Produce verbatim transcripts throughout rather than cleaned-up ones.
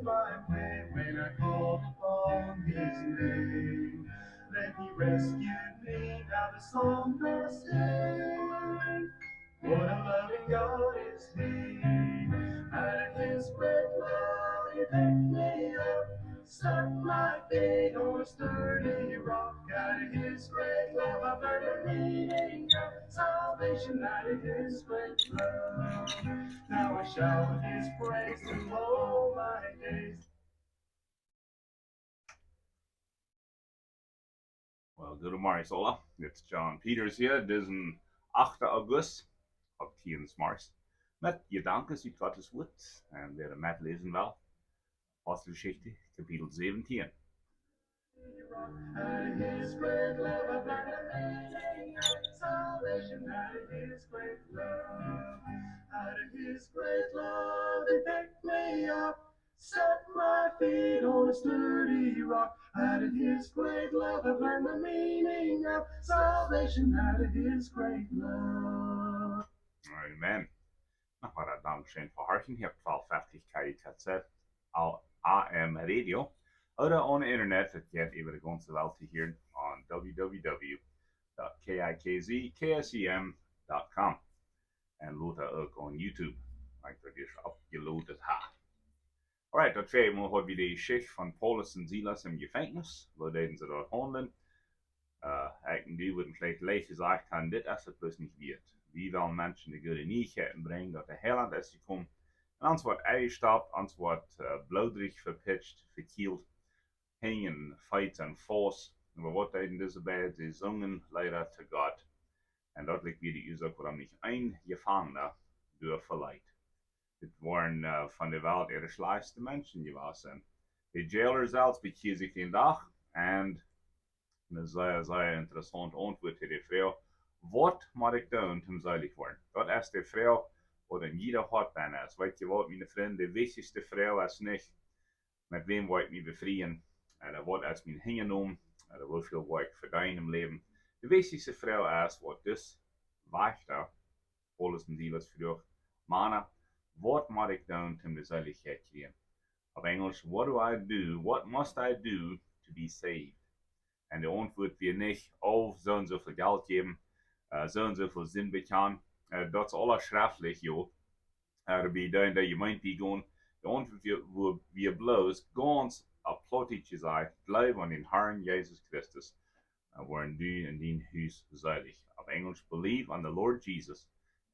My way when I call upon his name. Then he rescued me out of somber sin. What a loving God is he. Out of his great love he picked me up. Set my feet on a sturdy rock. Out of his great love I learned the meaning of salvation. Out of his great love. Now I shout his praise through all my days. Well, good morning, Sola. It's John Peters here. It is an achte August, auf Tiens Mars. Met Jedanken ut Gottes Wort. En wäa de Met lesen well, Apostelgeschichte, Kapitel säwentieen. Out of his great love, I find the meaning of salvation. Out of his great love, out of his great love, he picked me up. Set my feet on a sturdy rock. Out of his great love, I've learned the meaning of salvation. Out of his great love. Amen. Noch mol een Dankscheen fa horchen. Hia opp twalf feftig K I K Z, au A M Radio. Ooda aun Internet, daut jeit äwa de gaunze Welt hia aun W W W dot K I K Z K S E M dot com. En lota uk aun YouTube, like daut es oppjeloden ha. Alright, daut tweede Mol haud wie de Jeschicht von Paulus un Silas em Jefenkjnis. Woo deeden see daut haundlen? Äh, ekj un du wudden veleicht leicht jesajcht han, dit es et bloos nich wieet. Wie wellen Menschen de goode Nieichkjeiten brinjen, daut de Heilaunt es jekomen. Un ons woat enjestoppt, ons woat, äh, bloodrich vepitscht, vekjielt, Henj un Feet un Fäust. Oba waut deeden dise beid? See sungen Leeda to Gott. Un daut lat wie de Uasoak, wuarom nich een Jefangna doa veleet. Dit wieren, äh, von de Welt äare schlajchtste Menschen jewast. De Jailer selfst bekjieed sikj dän Dach un een sea, sea interessaunte Auntwuat to de Froag: Waut mott ekj doonen, om seelich woaren? Daut es de Froag, waut en jieda Hoat bennen es. Weet jie waut, miene Frind, de wichtichste Froag es nich, met wäm woa ekj mie befrieen, ooda waut es mien Hinjanomen, ooda woo väl woa ekj vedeenen em Läwen. De wichtichste Froag es, waut dis Wajchta, Paulus un Silas, fruach: Mana, waut mott ekj doonen, om de Seelichkjeit kjrieen? Opp Enjlisch: What do I do? What must I do to be saved? Un de Auntwuat wia nich: Oh, soo un soo väl Jelt jäwen, äh, soo un soo väl Sind bekjanen. Äh, daut es aules schreftlich, jo. Äh, bie dee, dee Jemeent biegonen. De Auntwuat wia, wia, wia bloos gaunz opp Plautdietsch jesajcht: Jleew aun dän Harn Jesus Christus, dan woaren du un dien Hus seelich. Opp Enjlisch: Believe on the Lord Jesus,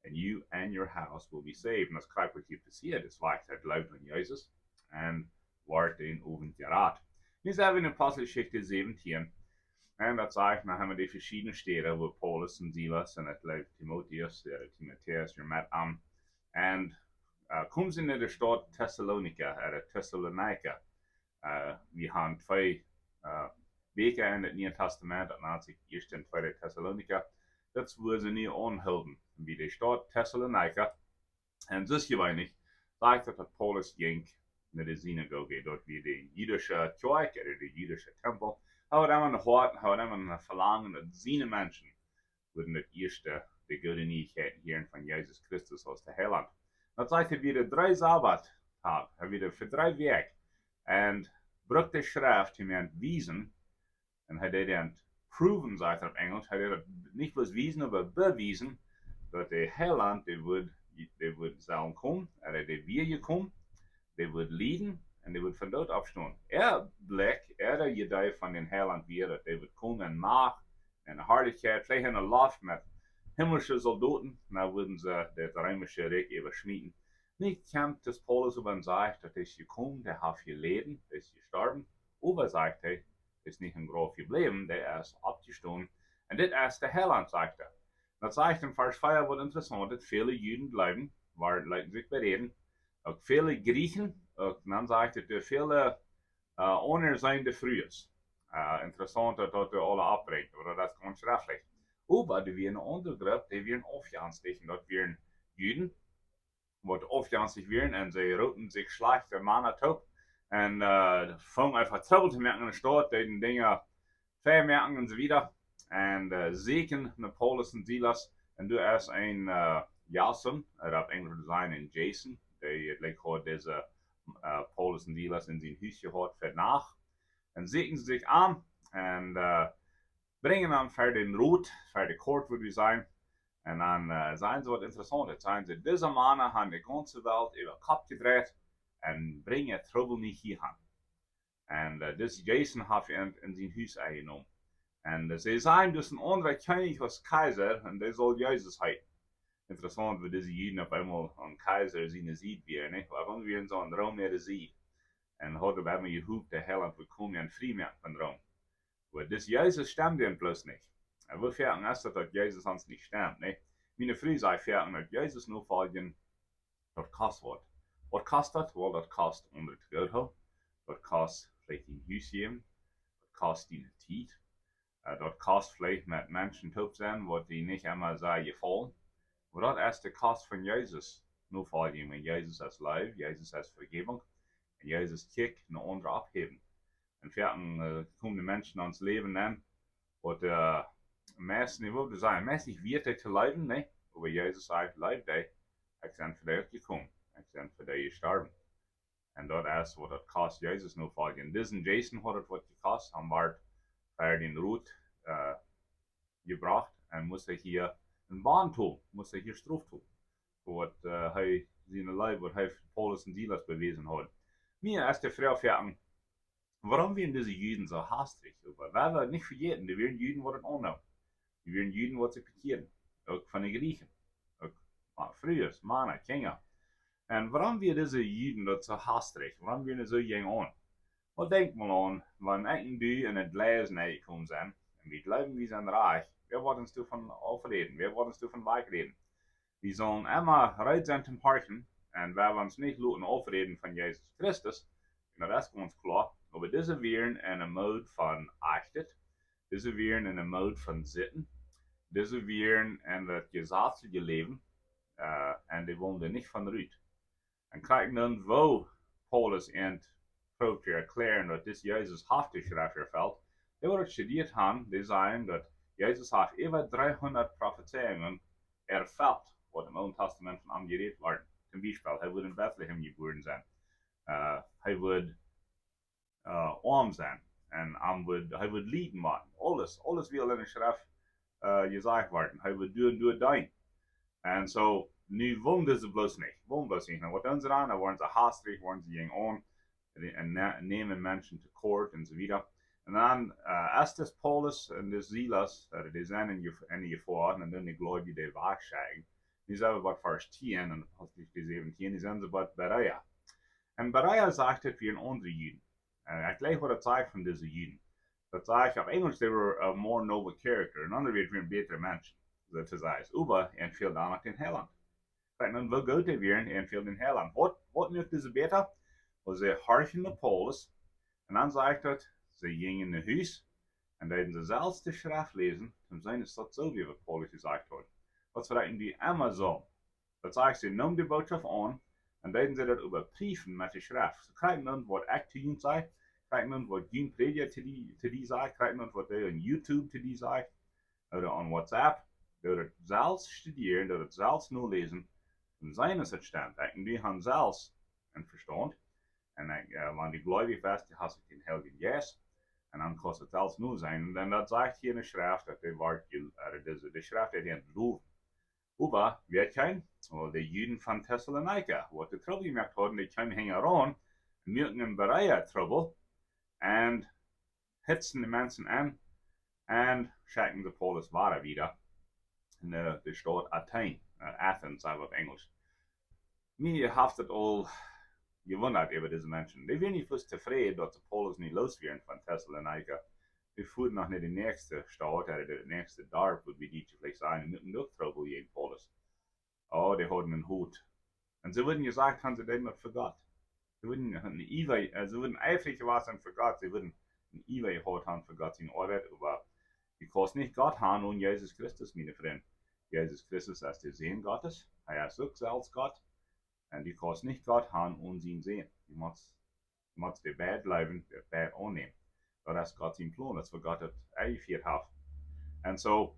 and you and your house will be saved. Un daut es krakjt waut hia passieet es. Wajchta jleewd aun Jesus un wort dän Owent jerat. Nu sent wie en Aposteljeschicht säwentieen. Un daut sajcht, nu ha wie de veschiedne Städen, wua Paulus un Silas un ekj jleew Timotäus, äh, Timotäus, hia met aun. Un, äh, komen see no de Staut Thessalonika, äh, Thessalonika. Äh, wie han twee, äh, Bieekja en daut Niee Tastament, daut nant sikj Ieeschte un Tweede Thessalonika. Daut es wua see nu aunhilden, bie de Staut Thessalonika. Un soo aus jeweenlich, sajcht daut, daut Paulus jinkj no de Sinagoge, daut wia de jüdische Kjoakj, ooda de jüdische Tempel. Hee haud emma een Hoat, hee haud emma een Velangen, daut siene Menschen wudden daut ieeschte de goode Nieichkjeit hieren von Jesus Christus aus de Heilaunt. Daut sajcht, hee wia doa dree Sabatdach, hee wia doa fa dree Wäakj. Un brukt de Schreft, hee meent wiesen, un hee deed an proven, sajcht et opp Enjlisch, hee deed et nich bloos wiesen, oba bewiesen, daut de Heilaunt, dee wudd, dee wudd sellen komen, ooda dee wia jekomen, dee wudd lieden un dee wudd vom Doot oppstonen. Äa Blikj, äa Idee von dän Heilaunt wia, daut dee wudd komen en Macht un Harlichkjeit, veleicht en de Loft met himmlische Soldoten, dan wudden see daut reemische Rikj äwaschmieten. Nu kjemt dis Paulus äwa un sajcht, daut es jekomen, dee haft jeläden, dee es jestorwen, oba, sajcht hee, es nich em Grauf jebläwen, dee es oppjestonen. Un dit es de Heilaunt, sajcht hee. Daut sajcht en Varsch vea, waut interessaunt, daut väle Juden jleewden, wieren, leeten sikj beräden. Uk väle Jrieechen, uk dan sajcht et, doa väle, äh, aunjeseene Frues. Äh, interessaunt, daut daut doa aule oppbrinjt, oba daut es gaunz schreftlich. Oba doa wia eene aundre Grupp, dee wieren aufjenstich, un daut wieren Juden, waut aufjenstich wieren, un see roopen sikj schlajchte Mana toop un, äh, fungen aun Trubbel to moaken en de Staut, deeden Dinja vemoaken un soo wieda. Un, äh, sieekjen no Paulus un Silas. Un doa es een, äh, Jason, ooda opp Enjlisch wudd sajen een Jason, dee, dee haud dise Äh, Paulus un Silas en sien Hus jehaut fa Nacht. Dan sieekjen see sikj aun un äh, brinjen am ver dän Rot, ver de Court, wudd wie sajen. Un dan äh, sajen see waut Interessauntet. Sajen see: Dise Mana han de gaunze Welt äwa Kopp jedreit un brinjen Trubbel nich hia han. Un äh, dis Jason haft an en sien Hus enjenomen. Un äh, see sajen: Doa es een aundra Kjennich aus Kaisar un dee saul Jesus heeten. Interessaunt, woo dise Juden opp eemol aun Kaisar siene Sied wieren, nich? Wuarom wieren see aun Rom äare Sied? Un hauden bie mie jehopt, de Heilaunt wudd komen un frie moaken von Rom. Oba dis Jesus stemt an bloos nich. Un woo foaken es daut, daut Jesus ons nich stemt, nich? Miene Fru sajcht foaken, daut Jesus nofoljen, daut kost waut. Waut kost daut? Well, daut kost aundre to goot hoolen. Daut kost veleicht dien Hus jäwen. Daut kost diene Tiet. Äh, daut kost veleicht met Menschen toop sennen, waut die nich emma soo jefaulen. Oba daut es de Kost von Jesus nofoljen. Wan Jesus es Leew, Jesus es Vejäwunk, un Jesus kjikjt no aundre oppheewen. Un foaken äh, komen de Menschen en ons Läwen aun, waut äh, meist nich, woo to sajen, meist nich wieet to leewen, nä? Oba Jesus sajcht: Leew dee, ekj sie fa dee jekomen, ekj sie fa dee jestorwen. Un daut es waut daut kost, Jesus nofoljen. Disen Jason haud daut waut jekost, am wort ver dän Rot äh, jebrocht un must hia een Bond tolen, must hia Strof tolen. Fa waut äh, hee, siene Leew, waut hee fa Paulus un Silas bewäsen haud. Mie es de Froag foaken, wuarom wieren dise Juden soo hastrich? Oba wie motten nich vejäten, doa wieren Juden, waut daut aunneemen. Doa wieren Juden, waut sikj bekjieeden. Uk von de Jriechen. Uk Ma-, Frues, Mana, Kjinja. Un wuarom wieren dise Juden daut soo hastrich? Wuarom wieren see soo jäajen aun? Well, denkj mol aun, wan ekj un du en daut Läsen nenjekomen sent, un wie jleewen, wie sent rajcht, wäa woat ons doavon aufräden? Wäa woat ons doavon wajchräden? Wie sellen emma reed sennen toom horchen, un wie woaren ons nich loten aufräden von Jesus Christus. Un daut es gaunz kloa. Oba dise wieren en een Mood von Acht. Dise wieren en een Mood von Sitten. Dise wieren en daut jesazliche Läwen. Äh, un dee wullen doa nich von rut. Un krakjt dan, woo Paulus an prooft to erkjlären, daut dis Jesus haft de Schreft erfelt. Dee, waut daut studieet han, dee sajen, daut Jesus haft äwa dreehundat Profezeiungen erfelt, waut em Oolen Tastament von am jerät worden. Toom Biespel, hee wudd en Betlehem jebuaren sennen. Äh, hee wudd äh, oam sennen. Un am wudd, hee wudd lieden motten. Aules, aules wia aul en de Schreft äh, jesajcht worden. Hee wudd doonen, doonen, doonen. Un soo, nu wullen dee bloos nich. Wullen bloos nich. Nu, waut doonen see dan? Dan woaren see hastrich, woaren see jäajen aun. Un ne-, nämen Menschen to Court un soo wieda. Un dan äh, es dis Paulus un dis Silas, äh, dee sent en Jef-, en Jefoa, un dan doonen de Gleubje dee wajchschekjen. Nu sent wie bie Varsch tieen un Aposteljeschicht säwentieen, nu sent see bie Berea. Un Berea sajcht, daut wieren aundre Juden. Un ekj jleich, waut daut sajcht von dise Juden. Daut sajcht opp Enjlisch, they were a more noble character. In aundre Wieed, wieren bätre Menschen. Daut sajcht, oba an fäld dan noch dän Heilaunt. Krakjt dan, woo goot dee wieren, an fäld dän Heilaunt. Waut, waut moakt dise bäta? Well, see horchten no Paulus. Un dan sajcht daut, see jinjen no Hus. Un deeden see selfst de Schreft läsen, toom seenen, es daut soo, woo Paulus jesajcht haud. Waut veleicht wie emma soo. Daut sajcht, see neemen de Bootschoft aun un deeden see daut äwapriefen met de Schreft. Soo krakjt dan, waut ekj to junt saj, krakjt dan, waut jun Prädja to die, to die sajcht, krakjt dan, waut dee aun YouTube to die sajcht, ooda aun WhatsApp, doo daut selfst studieren, doo daut selfst noläsen, un seenen, es daut stemt. Ekj un du han selfst een Vestaunt. Un ekj, äh, wan du gleubich best, du hast dän Heiljen Jeist. Un dan kaust daut selfst noseenen. Un dan daut sajcht hia en de Schreft, daut dee wort je-, äh, dise, de Schreft, dee dee lowen. Oba, wäa kjeem? Well, de Juden von Thessalonika, waut de Trubbel jemoakt hauden, dee kjeemen hinjaraun, muaken en Berea Trubbel, un hitzen de Menschen aun, un schekjen see Paulus wada wieda no de Staut Athen, äh, Athens, saj wie opp Enjlisch. Mie haft daut aul jewundat äwa dise Menschen. Dee wieren nich bloos tofräd, daut see Paulus nu loos wieren von Thessalonika. Dee fuaren noch no de näakjste Staut, ooda de näakjste Darp, wudd wie dit veleicht sajen, un muaken uk Trubbel jäajen Paulus. Oh, dee hauden een Hoat. Un see wudden jesajcht han, see deeden daut fa Gott. See wudden een Iewa, äh, see wudden eifrich jewast sennen fa Gott. See wudden een Iewa jehaut han fa Gott siene Oabeit, oba du kaust nich Gott han onen Jesus Christus, miene Frind. Jesus Christus es de Sän Gottes. Hee es uk selfst Gott. Un du kaust nich Gott han onen sienen Sän. Du motst, du motst dee beid jleewen, dee beid aunnämen. Daut es Gott sien Plon, daut es waut Gott daut enjefieet haft. Un soo,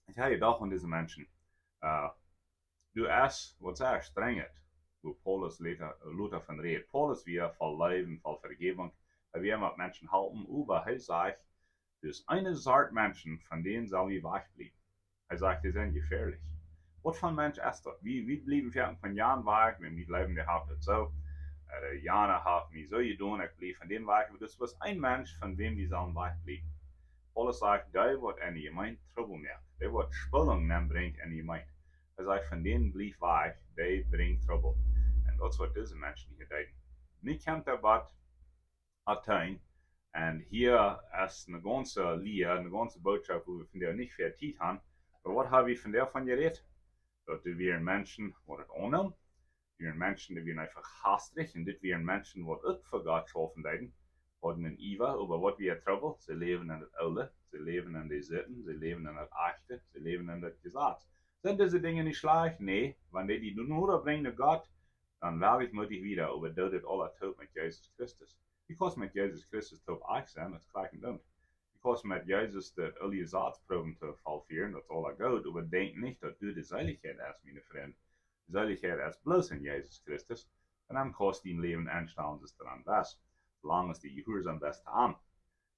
ekj ha jedocht aun dise Menschen. Äh, du es, waut sajcht, strenjet. wua Paulus lota, lota von rät. Paulus wia voll Leew un voll Vejäwunk. Hee wia met Menschen halpen, oba hee sajcht, doa es eene Sort Menschen, von dän sell wie wajchbliewen. Hee sajcht, dee sent jefäalich. Waut fa Mensch es daut? Wie, wie bliewen foaken von jan wajch, wan wie jleewen, dee haft et soo. Äh, jana haft mie soo jedonen, ekj bliew von dän wajch. Oba doa es een Mensch, von wäm wie sellen wajchbliewen. Paulus sajcht, dee waut enne Jemeent Trubbel moakt, dee waut Spaltung nenbrinjt enne Jemeent. Hee sajcht, von dän bliew wajch, dee brinjt Trubbel. Un daut es waut dise Menschen hia deeden. Nu kjemt hee bat Athen. Un hia es eene gaunze Lia, eene gaunze Bootschoft, wua wie vondoag nich väl Tiet haben. Oba waut hab wie vondoag von jerät? Daut doa wieren Menschen, waut et aunneemen. Doa wieren Menschen, dee wieren eefach hastrich. Un dit wieren Menschen, waut uk fa Gott schaufen deeden. Hauden een Iewa, oba waut wia Trubbel? See läwen en daut Oole, see läwen en de Sitten, see läwen en daut Achte, see läwen en daut Jesaz. Sent dise Dinja nich schlajcht? Nä, wan dee die noda brinjen no Gott, dan well ekj met die wieda, oba doo dit aula toop met Jesus Christus. Du kaust met Jesus Christus toop uk sennen, daut es jlikj un doont. Du kaust met Jesus daut oole Jesaz proowen to vollfieren, daut es aula goot, oba denkj nich, daut du de Seelichkjeit hast, mien Frint. De Seelichkjeit es bloos en Jesus Christus. Un dan kaust dien Läwen enstalen, soo aus daut dan best. Soo lang aus du jehuarsom best to am.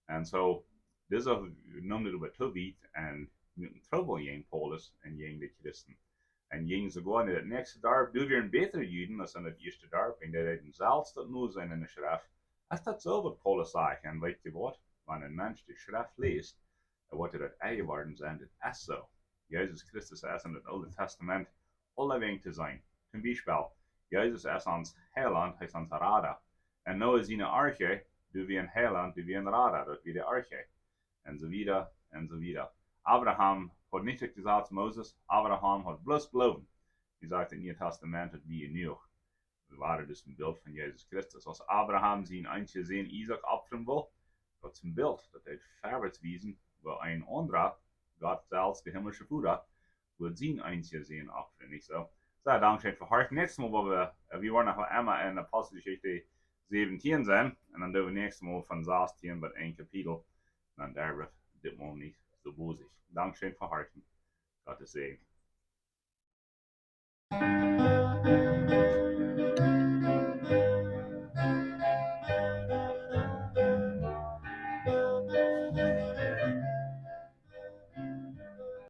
Un soo, dise neemen daut oba too wiet un muaken Trubbel jäajen Paulus un jäajen de Christen. Un jinjen soogoa no daut näakjste Darp, doa wieren bätre Juden aus en daut ieeschte Darp, un dee deeden selfst daut noseenen en de Schreft. Es daut soo, waut Paulus sajcht? Un weet jie waut? Wan een Mensch de Schreft läst, dan woat hee daut enjeworden sennen, daut es soo. Jesus Christus es en daut Oole Tastament aulawäajen to seenen. Toom Biespel, Jesus es ons Heilaunt, hee es ons Rada. Un Noah siene Arche, doa wia een Heilaunt, doa wia een Rada, daut wia de Arche. Un soo wieda, un soo wieda. Abraham haud nich daut Jesaz Moses, Abraham haud bloos Gloowen. Wie sajcht daut Niee Tastament, daut wia jenuach. Wie wieren dus een Bilt von Jesus Christus. Aus Abraham sienen eensjen Sän Isaak opfren wull, daut es een Bilt, daut deed verwoats wiesen, woo een aundra, Gott selfst, de himlische Voda, wudd sienen eensjen Sän opfren, nich soo? Soo, dankscheen fa hia. Näakjstet Mol, wua wie, äh, wie woaren noch emma en Aposteljeschicht säwentieen sennen, un dan doo wie näakjstet Mol von sastieen bat een Kapitel, dan woa wie dit Mol nich soo bosich. Dankscheen fa hia. Gottes Säajen.